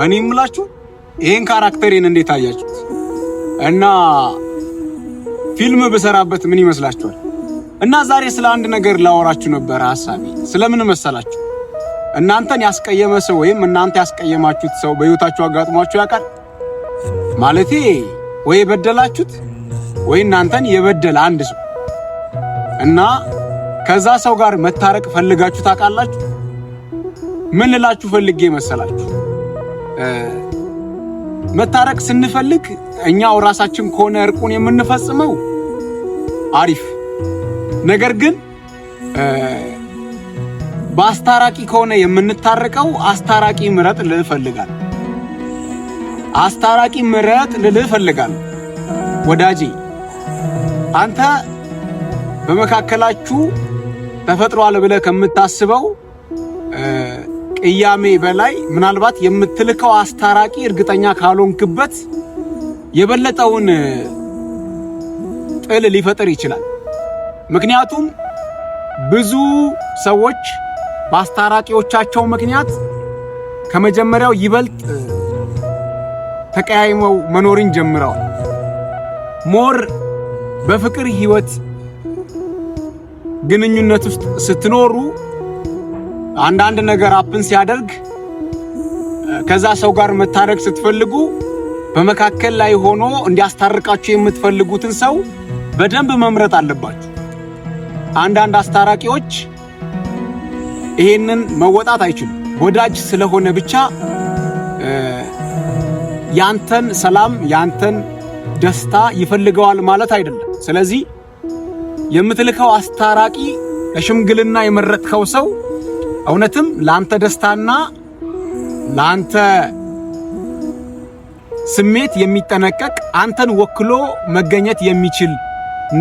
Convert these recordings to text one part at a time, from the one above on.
እኔ የምላችሁ ይሄን character ኤን እንዴት አያችሁት? እና ፊልም ብሰራበት ምን ይመስላችኋል? እና ዛሬ ስለ አንድ ነገር ላወራችሁ ነበር ሐሳቤ። ስለምን መሰላችሁ? እናንተን ያስቀየመ ሰው ወይም እናንተ ያስቀየማችሁት ሰው በሕይወታችሁ አጋጥሟችሁ ያውቃል? ማለቴ ወይ የበደላችሁት ወይ እናንተን የበደለ አንድ ሰው እና ከዛ ሰው ጋር መታረቅ ፈልጋችሁ ታውቃላችሁ? ምን ልላችሁ ፈልጌ መሰላችሁ? መታረቅ ስንፈልግ እኛው ራሳችን ከሆነ እርቁን የምንፈጽመው አሪፍ። ነገር ግን በአስታራቂ ከሆነ የምንታረቀው አስታራቂ ምረጥ ልልህ እፈልጋለሁ። አስታራቂ ምረጥ ልልህ እፈልጋለሁ። ወዳጄ አንተ በመካከላችሁ ተፈጥሯል ብለህ ከምታስበው ቅያሜ በላይ ምናልባት የምትልከው አስታራቂ እርግጠኛ ካልሆንክበት የበለጠውን ጥል ሊፈጥር ይችላል። ምክንያቱም ብዙ ሰዎች በአስታራቂዎቻቸው ምክንያት ከመጀመሪያው ይበልጥ ተቀያይመው መኖርን ጀምረዋል። More በፍቅር ህይወት ግንኙነት ውስጥ ስትኖሩ አንዳንድ ነገር happen ሲያደርግ ከዛ ሰው ጋር መታረቅ ስትፈልጉ በመካከል ላይ ሆኖ እንዲያስታርቃችሁ የምትፈልጉትን ሰው በደንብ መምረጥ አለባችሁ። አንዳንድ አስታራቂዎች ይሄንን መወጣት አይችሉም። ወዳጅ ስለሆነ ብቻ ያንተን ሰላም ያንተን ደስታ ይፈልገዋል ማለት አይደለም። ስለዚህ የምትልከው አስታራቂ ለሽምግልና የመረጥከው ሰው እውነትም ለአንተ ደስታና ለአንተ ስሜት የሚጠነቀቅ አንተን ወክሎ መገኘት የሚችል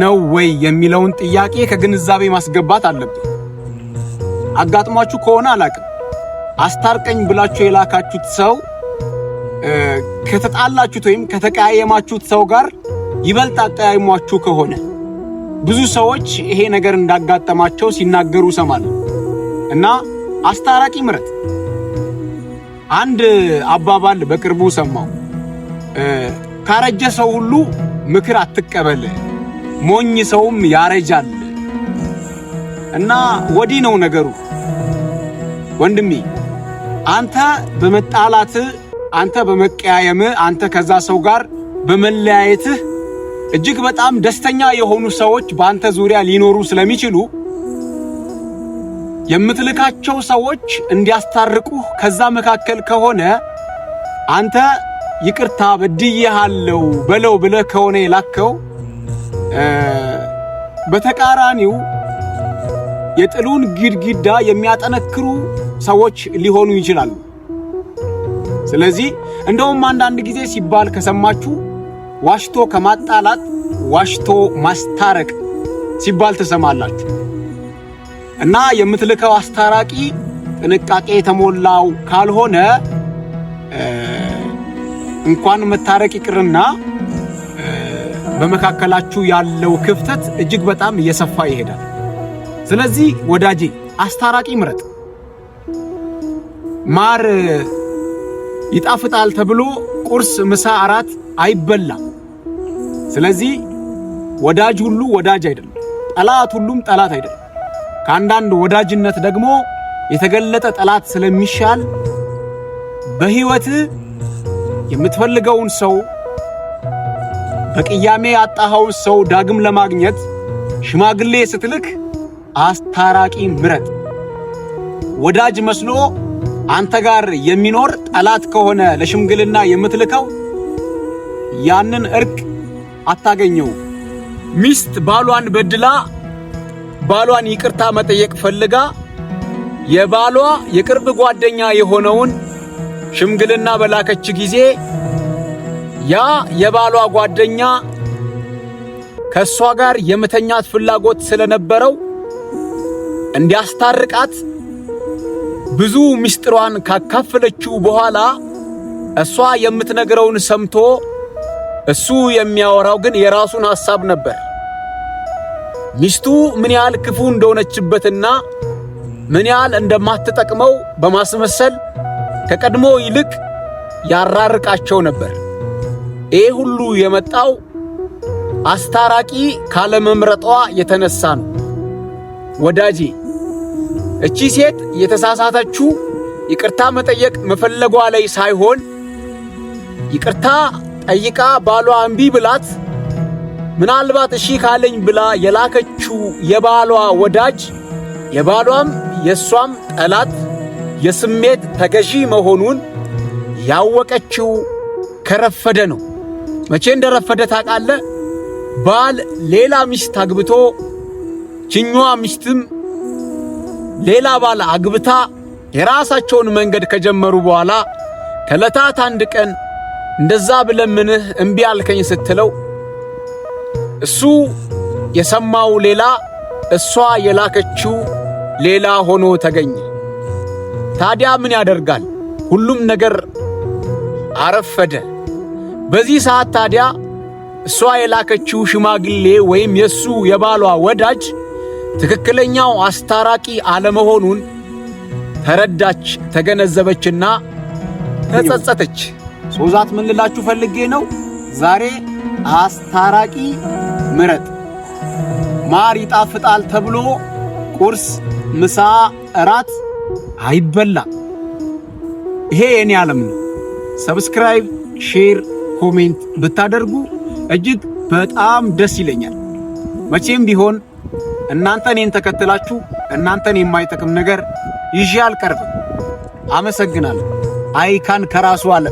ነው ወይ የሚለውን ጥያቄ ከግንዛቤ ማስገባት አለብን። አጋጥሟችሁ ከሆነ አላቅም፣ አስታርቀኝ ብላችሁ የላካችሁት ሰው ከተጣላችሁት ወይም ከተቀያየማችሁት ሰው ጋር ይበልጥ አቀያይሟችሁ ከሆነ ብዙ ሰዎች ይሄ ነገር እንዳጋጠማቸው ሲናገሩ እሰማለሁ። እና አስታራቂ ምረጥ። አንድ አባባል በቅርቡ ሰማሁ። ካረጀ ሰው ሁሉ ምክር አትቀበል፣ ሞኝ ሰውም ያረጃል። እና ወዲህ ነው ነገሩ ወንድሜ፣ አንተ በመጣላት አንተ በመቀያየም አንተ ከዛ ሰው ጋር በመለያየትህ እጅግ በጣም ደስተኛ የሆኑ ሰዎች በአንተ ዙሪያ ሊኖሩ ስለሚችሉ የምትልካቸው ሰዎች እንዲያስታርቁህ ከዛ መካከል ከሆነ አንተ ይቅርታ በድዬሃለሁ በለው ብለህ ከሆነ የላከው በተቃራኒው የጥሉን ግድግዳ የሚያጠነክሩ ሰዎች ሊሆኑ ይችላሉ። ስለዚህ እንደውም አንዳንድ ጊዜ ሲባል ከሰማችሁ ዋሽቶ ከማጣላት ዋሽቶ ማስታረቅ ሲባል ትሰማላችሁ። እና የምትልከው አስታራቂ ጥንቃቄ የተሞላው ካልሆነ እንኳን መታረቅ ይቅርና በመካከላችሁ ያለው ክፍተት እጅግ በጣም እየሰፋ ይሄዳል። ስለዚህ ወዳጄ አስታራቂ ምረጥ። ማር ይጣፍጣል ተብሎ ቁርስ፣ ምሳ፣ አራት አይበላም። ስለዚህ ወዳጅ ሁሉ ወዳጅ አይደለም፣ ጠላት ሁሉም ጠላት አይደለም። ከአንዳንድ ወዳጅነት ደግሞ የተገለጠ ጠላት ስለሚሻል በሕይወት የምትፈልገውን ሰው በቅያሜ ያጣኸውን ሰው ዳግም ለማግኘት ሽማግሌ ስትልክ አስታራቂ ምረጥ። ወዳጅ መስሎ አንተ ጋር የሚኖር ጠላት ከሆነ ለሽምግልና የምትልከው ያንን እርቅ አታገኘው። ሚስት ባሏን በድላ ባሏን ይቅርታ መጠየቅ ፈልጋ የባሏ የቅርብ ጓደኛ የሆነውን ሽምግልና በላከች ጊዜ ያ የባሏ ጓደኛ ከእሷ ጋር የመተኛት ፍላጎት ስለነበረው እንዲያስታርቃት ብዙ ምስጢሯን ካካፈለችው በኋላ እሷ የምትነግረውን ሰምቶ እሱ የሚያወራው ግን የራሱን ሐሳብ ነበር። ሚስቱ ምን ያህል ክፉ እንደሆነችበትና ምን ያህል እንደማትጠቅመው በማስመሰል ከቀድሞ ይልቅ ያራርቃቸው ነበር። ይህ ሁሉ የመጣው አስታራቂ ካለመምረጧ የተነሳ ነው። ወዳጄ፣ እቺ ሴት የተሳሳተችው ይቅርታ መጠየቅ መፈለጓ ላይ ሳይሆን ይቅርታ ጠይቃ ባሏ እምቢ ብላት ምናልባት እሺ ካለኝ ብላ የላከችው የባሏ ወዳጅ የባሏም የሷም ጠላት የስሜት ተገዢ መሆኑን ያወቀችው ከረፈደ ነው። መቼ እንደረፈደ ታውቃለህ? ባል ሌላ ሚስት አግብቶ ችኛዋ ሚስትም ሌላ ባል አግብታ የራሳቸውን መንገድ ከጀመሩ በኋላ ከዕለታት አንድ ቀን እንደዛ ብለምንህ እምቢ አልከኝ ስትለው እሱ የሰማው ሌላ፣ እሷ የላከችው ሌላ ሆኖ ተገኘ። ታዲያ ምን ያደርጋል? ሁሉም ነገር አረፈደ። በዚህ ሰዓት ታዲያ እሷ የላከችው ሽማግሌ ወይም የሱ የባሏ ወዳጅ ትክክለኛው አስታራቂ አለመሆኑን ተረዳች፣ ተገነዘበችና ተጸጸተች። So that ምን ልላችሁ ፈልጌ ነው፣ ዛሬ አስታራቂ ምረጥ። ማር ይጣፍጣል ተብሎ ቁርስ፣ ምሳ፣ እራት አይበላም። ይሄ የኔ ዓለም ነው። Subscribe፣ share፣ comment ብታደርጉ እጅግ በጣም ደስ ይለኛል። መቼም ቢሆን እናንተ እኔን ተከትላችሁ እናንተን የማይጠቅም ነገር ይዤ አልቀርብም። አመሰግናለሁ። አይካን ከራሱ አለ።